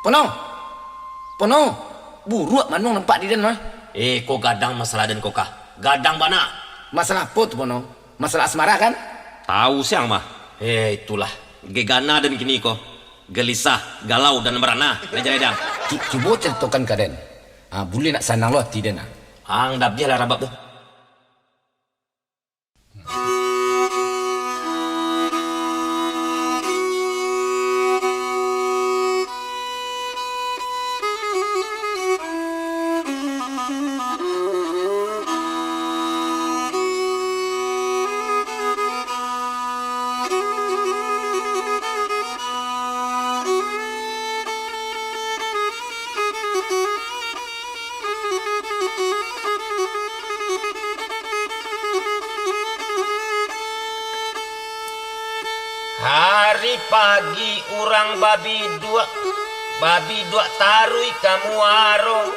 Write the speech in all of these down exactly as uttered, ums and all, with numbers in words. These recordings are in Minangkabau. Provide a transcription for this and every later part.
Pono! Pono! Buruak manuang nampak di den mah. Eh, ko gadang masalah den ko kah? Gadang bana! Masalah apo tu, Pono? Masalah asmara, kan? Tahu siang mah. Eh, itulah. Gegana den kini ko. Gelisah, galau, dan merana. Lai jaleh dang. Cu-, cubo caritokan ka den. Ah, buliah nak sanang lo ati den, ah. Ang, dabiah lah rabab tu. Hari pagi urang babiduak, babiduak taruih ka muaro.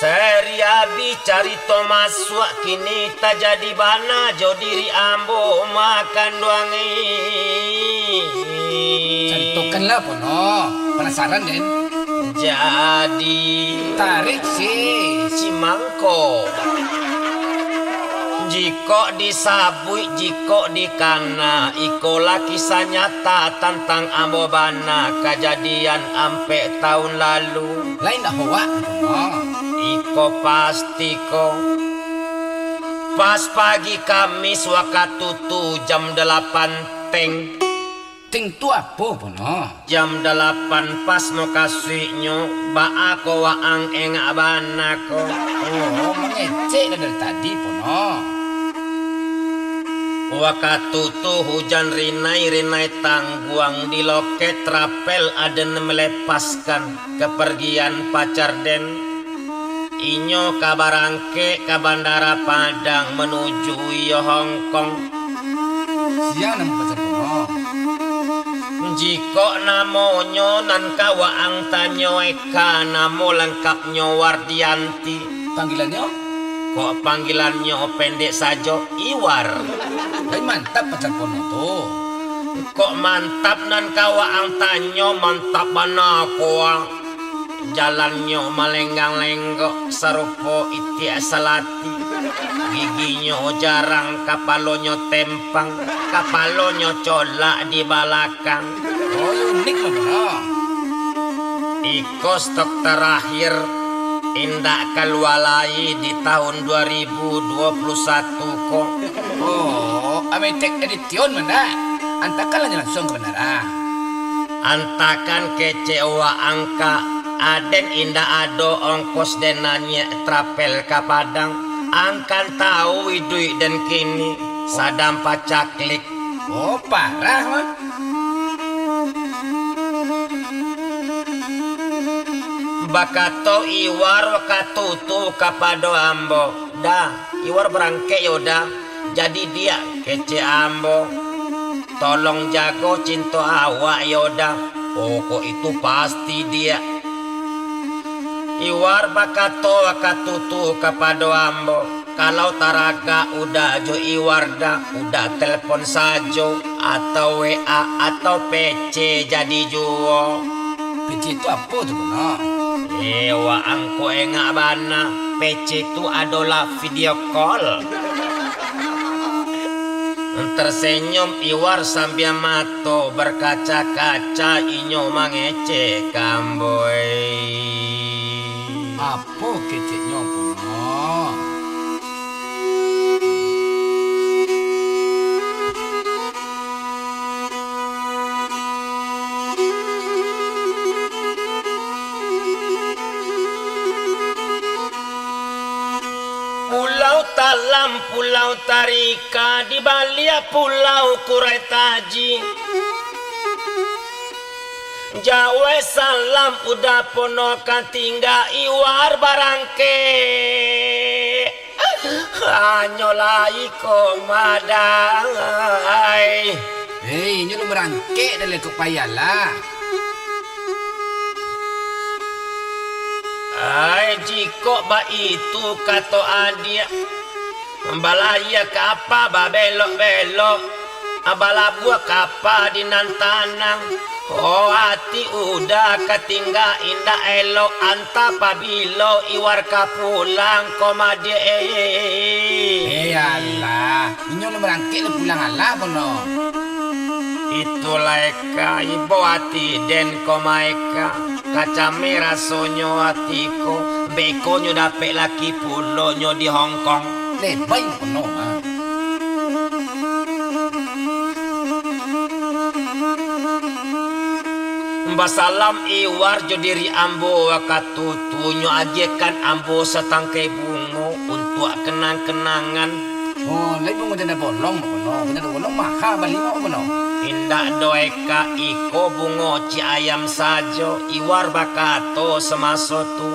Sari abih carito masuak, kini tajadi bana jo diri ambo makanduang. Caritokanlah, Pono. Panasaran, den. Jadi. Tarik, si. Si mangko. Jikok disabuik, jikok dikana, ikolah kisah nyata tantang ambo bana, kajadian ampek taun lalu. Lain dak hoak, Pono. Iko pasti ko. Pas pagi Kamis wakatu tu jam dalapan teng. Teng tu apo, Pono? Jam dalapan pas mukasuiknyo, baa ko waang engak bana ko. Oh, mangecek lah dari tadi, Pono. Wakatu tu hujan rinai-rinai tangguang di loket rapel aden melepaskan. Kapargian pacar den, inyo ka barangkek ka Bandara Padang manuju iyo Hong Kong. Sia namo pacar Pono? Jikok namonyo nan ka waang tanyo eka, namo langkapnyo Wardianti. Panggilannyo? Kok panggilannyo pendek sajo, Iwar. Lai mantap pacar Pono tu. Kok mantap nan ka waang tanyo, mantap bana ko ah. Jalannyo malenggang-lenggok sarupo itiak salati. Giginyo jarang, kapalonyo tempang, kapalonyo colak di balakang. Oh, unik lah, Bro. Iko stok tarakhir, indak kalua lai di tahun dua ribu dua puluh satu ko. Oh, Ametek Edition mah ndak? Antakanlah nyo lansuang ka bandara. Antakan kecek waang ka, aden indak ado ongkos den nanyek trapel ka Padang. Ang kan tahu iduik den kini, sadang pacaklik. Oh, parah mah. Bakato Iwar wakatu tu kapado ambo, "Dah, Iwar barangkek yo, Dah. Jadi diak kecek ambo. Tolong jago cinto awak yo, Dah." "Oh, kok itu pasti, Diak." Iwar bakato wakatu tu kapado ambo, "Kalau taragak Uda jo Iwar, Dah, Uda telepon sajo, atau W A, atau P C jadi juo." P C tu apo tu, Bro? Eh, waang ko engak bana. P C tu adolah video call. Tersenyum Iwar sambia mato berkaca-kaca, inyo mangecek ka ambo. Apo keceknyo, Pono? Pulau Talam, Pulau Tarika, di baliak Pulau Kurai Taji. Jauah salam Uda Pono ka tingga, Iwar barangkek. Hanyo lai ko madai. Hei, inyo alun barangkek dari kok payah lah. Ai, jikok baitu kato adiak, balayia kapa babelok-belok, balabuah kapa di nan tanang, Oh, ati Uda ka tingga indak elok, antah pabilo Iwar ka pulang ko madiak, eh. Eh, alah, inyo lah barangkek lah pulang alah, Pono. Itulah Eka, ibo ati den ko ma Eka. Kacameh rasonyo ati ko, beko nyo dapek laki pulo nyo di Hongkong. Lebai, Pono, ha. Basalam Iwar jo diri ambo wakatu tu, nyo agiahkan ambo satangkai bungo untuak kenang-kenangan. Oh, lai bungo janda bolong, Pono. Janda bolong maha bali, Pono. Indak doh Eka, iko bungo ciek ayam sajo, Iwar bakato samaso tu.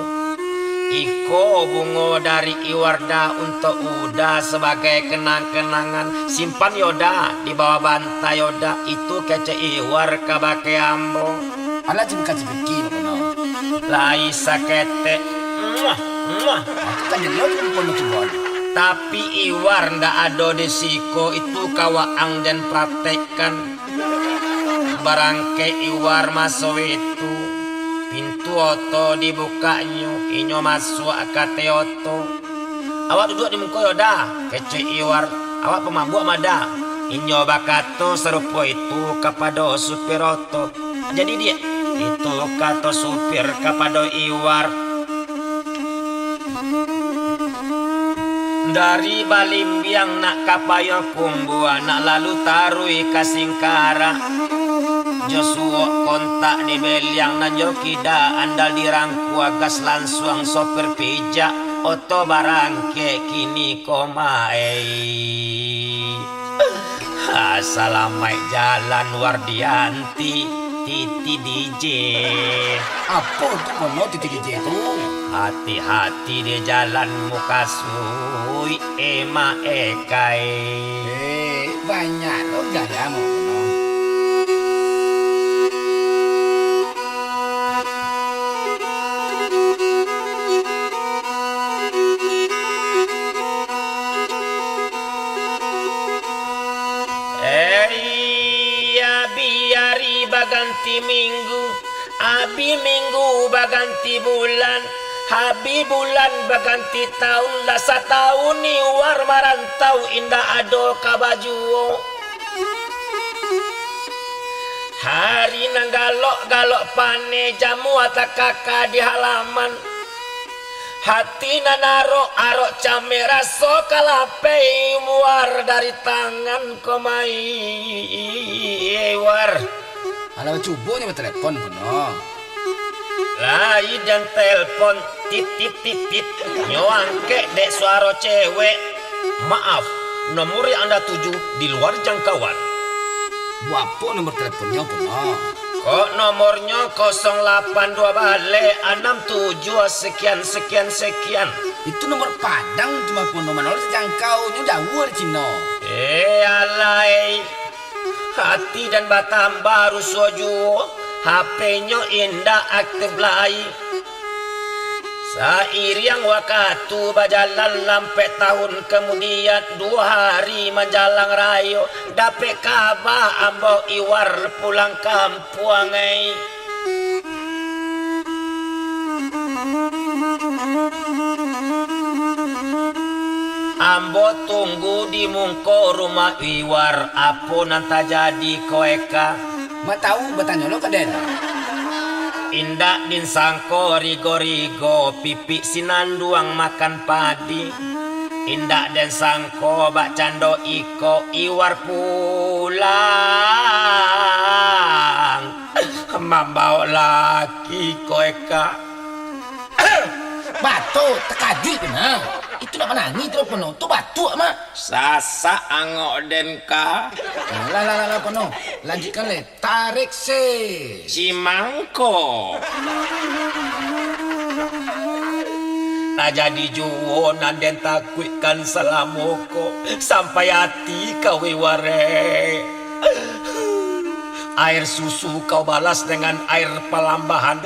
Iko bungo dari Iwar Da untuak Uda sabagai kenang-kenangan. Simpan yo Da, di bawah bantai yo Da, itu kecek Iwar kabake ambo. Alah, cibika-cibiki, Pono. Lai saketek. Muah, muah. Aku kan jelo tu, Pono, cubo. Tapi Iwar ndak ado di siko, itu ka waang jan pratekkan. Barangkek Iwar maso itu, pintu oto dibukaknyo, inyo masuak ka ateh oto. "Awak duduak di muko yo Da," kecek Iwar. "Awak pamabuak ma Da?" Inyo bakato sarupo itu kapado supir oto. "Jadi, Diak," itu kato supir kapado Iwar. Dari Balimbiang nak ka Payokumbuah, nak lalu taruih ka Singkarak. Jo suok kontak di beliang nan jo kida andal dirangkua gas, lansuang sopir pijak, oto barangkek kini ko ma, eh. Ha, salamaik jalan, Wardianti, Titi D J. Apo tu, Pono, Titi D J tu? Hati-hati di jalan mukasuik, Ema Eka, eh. Eh, banyak lo gaya, Pono. Eh, abi ari baganti minggu, abi minggu baganti bulan, abi bulan baganti taun, lah satahun Iwar marantau, indak ado kaba juo. Hari nan galok-galok paneh, jamu atakaka di halaman. Hati nan arok-arok cameh, raso ka lapeh Iwar dari tangan ko ma, Iwar. Alah, bacubo nyo batelepon, Pono. Lai den telpon, tit, tit, tit, tit. Nyo angkek dek suaro cewek. "Maaf, nomor yang Anda tuju di luar jangkauan." "Buapo nomor telponnyo, Pono?" "Kok nomornyo kosong lapan dua baleh, anam tujuah sekian, sekian, sekian." "Itu nomor Padang tu mah, Pono, mano lah tajangkau, nyo jauah dari Cino." Eh, alai. Hati den batambah rusuah juo, H P-nyo indak aktif lai. Sairiang wakatu bajalan, lampek tahun kamudian, duo hari manjalang rayo, dapek kaba ambo Iwar pulang kampuang, ai. Ambo tunggu di mungko rumah Iwar, apo nan tajadi ko Eka? Mak tahu, batanyo lo ka den. Indak den sangko rigo-rigo, pipik sinanduang makan padi. Indak den sangko bak cando iko Iwar pulang. Mambaok laki ko Eka. Bato, takajuik bana. Itu nak manangih tu, Pono. Tu batuak, Mak. Sasak angok den ka. Lah, lah, lah, lah, Pono. Lanjuikkan, leh. Tarik, se. Cimangko. Tajadi juo nan den takuikkan salamo ko. Sampai ati ka Iwar e. Air susu kau balas dengan air palambahan.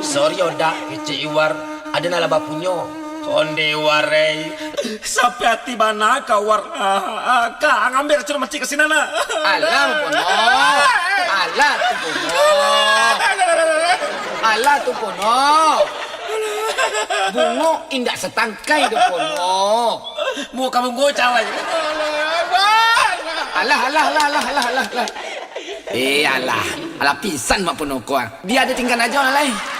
Sorry, Oda, kecek Iwar. Ado nan lah bapunyo. Onde Iwar e. Sampai ati bana ka Iwar. Ah, ah, ka ngambil racun mancik ka sinan, ah. Alah, Pono. Alah, Pono. Pono. Bungo indak satangkai doh, Pono. Muko ka bungo cawai. Alah, alah, alah, alah, alah, alah, alah. Eh, alah. Alah pisan Mak Pono ko, ah. Bia ditinggan ajo lah, lai.